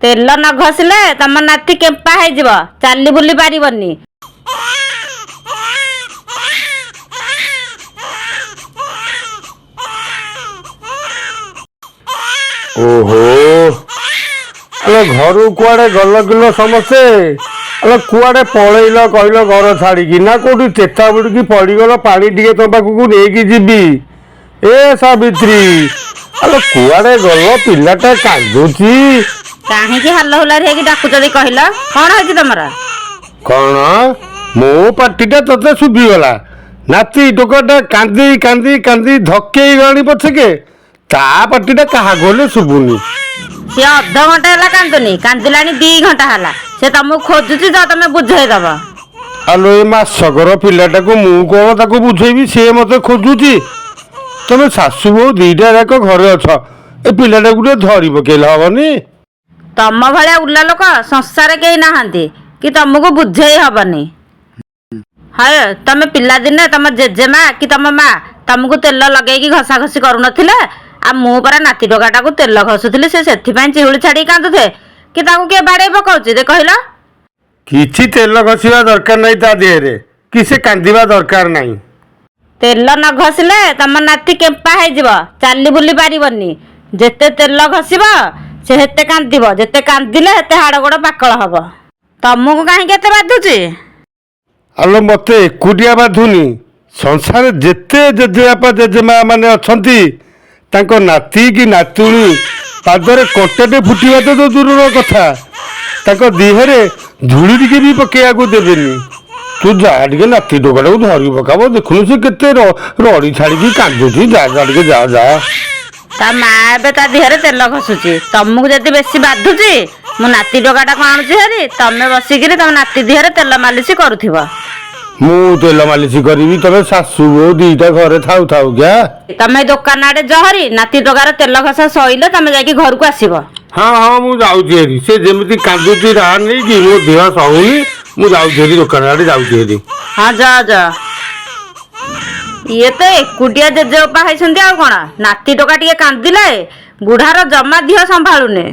ତେଲ ନ ଘଷିଲେ ତମ ନାତି କେମ୍ପା ହେଇଯିବ, ଚାଲି ବୁଲି ପାରିବନି। ଓହୋ, ଆଲୋ ଘରୁ କୁଆଡେ ଗଲ କିଲୋ ସମସ୍ତେ? ଆଲୋ କୁଆଡେ ପଳେଇଲ କହିଲ ଘର ଛାଡିକି? ନା କୋଉଠି ଚେତା ବୁଡ଼ିକି ପଡିଗଲ? ପାଣି ଟିକେ ତମ ପାଖକୁ ନେଇକି ଯିବି। ଏ ସାବିତ୍ରୀ, ଆଲୋ କୁଆଡେ ଗଲ? ପିଲାଟା କାନ୍ଦୁଛି। କାହିଁକି ହାଲ ହୁଲାରି ହେଇକି ଡାକୁଛନ୍ତି କହିଲ? କଣ ହେଇଛି ତମର? କଣ ମୋ ପାଟିଟା ତତେ ଶୁଭିଗଲା? ନାତି ଟୋକାଟା କାନ୍ଦି କାନ୍ଦି କାନ୍ଦି ଧକେଇ ଗଲାଣି ପଛକେ ତା ପାଟିଟା କାହାକୁ ହେଲେ ଶୁଭୁନି। ସିଏ ଅଧଘଣ୍ଟା ହେଲା କାନ୍ଦୁନି, କାନ୍ଦିଲାଣି 2 ଘଣ୍ଟା ହେଲା। ସେ ତମକୁ ଖୋଜୁଛି ତ ତମେ ବୁଝେଇଦବ। ଆଲୋ, ଏ ମାସକର ପିଲାଟାକୁ ମୁଁ କଣ ତାକୁ ବୁଝେଇବି? ସିଏ ମତେ ଖୋଜୁଛି। ତମେ ଶାଶୁ ବୋହୂ ଦିଟା ଯାକ ଘରେ ଅଛ, ଏ ପିଲାଟାକୁ ଟିକେ ଧରି ପକେଇଲେ ହବନି? ତମ ଭଳିଆ ଉଲା ଲୋକ ସଂସାରେ କେହି ନାହାନ୍ତି କି ତମକୁ ବୁଝେଇ ହବନି। ହଏ, ତମେ ପିଲାଦିନେ ତମ ଜେଜେମା କି ତମ ମା ତମକୁ ତେଲ ଲଗେଇକି ଘଷାଘଷି କରୁନଥିଲେ? ଆଉ ମୁଁ ପରା ନାତି ଟୋକାଟାକୁ ତେଲ ଘଷୁଥିଲି, ସେ ସେଥିପାଇଁ ଚିହୁଳି ଛାଡ଼ିକି କାନ୍ଦୁथे କି ତାକୁ କିଏ ବାଡ଼େଇ ପକଉଛି ଦେ କହିଲ? କିଛି ତେଲ ଘଷିବା ଦରକାର ନାହିଁ ତା ଦେହରେ, କି ସେ କାନ୍ଦିବା ଦରକାର ନାହିଁ। ତେଲ ନ ଘଷିଲେ ତମ ନାତି କେମ୍ପା ହେଇଯିବ, ଚାଲି ବୁଲି ପାରିବନି। ଯେତେ ତେଲ ଘଷିବ ସେ ହେତେ କାନ୍ଦିବ, ଯେତେ କାନ୍ଦିଲେ ହେତେ ହାଡ଼ ଗୋଡ଼ ପାକଳ ହବ। ତମକୁ କାହିଁକି ଏତେ ବାଧୁଛି? ଆଲୋ, ମତେ ଏକୁଟିଆ ବାଧୁନି। ସଂସାରରେ ଯେତେ ଜେଜେବାପା ଜେଜେମା ମାନେ ଅଛନ୍ତି, ତାଙ୍କ ନାତି କି ନାତୁଣୀ ପାଦରେ କଣ୍ଟାଟେ ଫୁଟିବା ତ ଦୂରର କଥା, ତାଙ୍କ ଦେହରେ ଧୂଳି ଟିକେ ବି ପକେଇବାକୁ ଦେବେନି। ତୁ ଯା ଟିକେ, ନାତି ଟୋକାଟାକୁ ଧରି ପକାବ। ଦେଖୁନୁ ସେ କେତେ ରଡ଼ି ଛାଡ଼ିକି କାନ୍ଦୁଛି। ଯା ଯା ଟିକେ, ଯା ଯା। ତା ମା ଏବେ ତା ଦେହରେ ତେଲ ଘଷୁଛି। ତମକୁ ଯଦି ବେଶୀ ବାଧୁଛି, ମୁଁ ନାତି ଟୋକାଟାକୁ ଆଣୁଛି ହେରି, ତମେ ବସିକିରି ତମ ନାତି ଦେହରେ ତେଲ ମାଲିସ କରୁଥିବ। ମୁଁ ତେଲ ମାଲିସ କରିବି ତମେ ଶାଶୁ ବୋହୂ ଦିଟା ଘରେ ଥାଉ ଥାଉ କ୍ୟା? ତମେ ଦୋକାନ ଆଡେ ଜହରି, ନାତି ଟୋକାର ତେଲ ଘଷା ସଇଲେ ତମେ ଯାଇକି ଘରକୁ ଆସିବ। ହଁ ହଁ, ମୁଁ ଯାଉଛି ହେରି। ସେ ଯେମିତି କାନ୍ଦୁଛି ରାହା ନେଇକି, ମୋ ଦେହ ସହୁନି। ମୁଁ ଯାଉଛି ହେରି, ଦୋକାନ ଆଡେ ଯାଉଛି ହେରି। ହଁ, ଯା ଯା। ଇଏ ତ ଏକୁଟିଆ ଜେଜେ ବାପା ହେଇଛନ୍ତି ଆଉ କଣ, ନାତି ଟୋକା ଟିକେ କାନ୍ଦିଲେ ବୁଢାର ଜମା ଦିହ ସମ୍ଭାଳୁନି।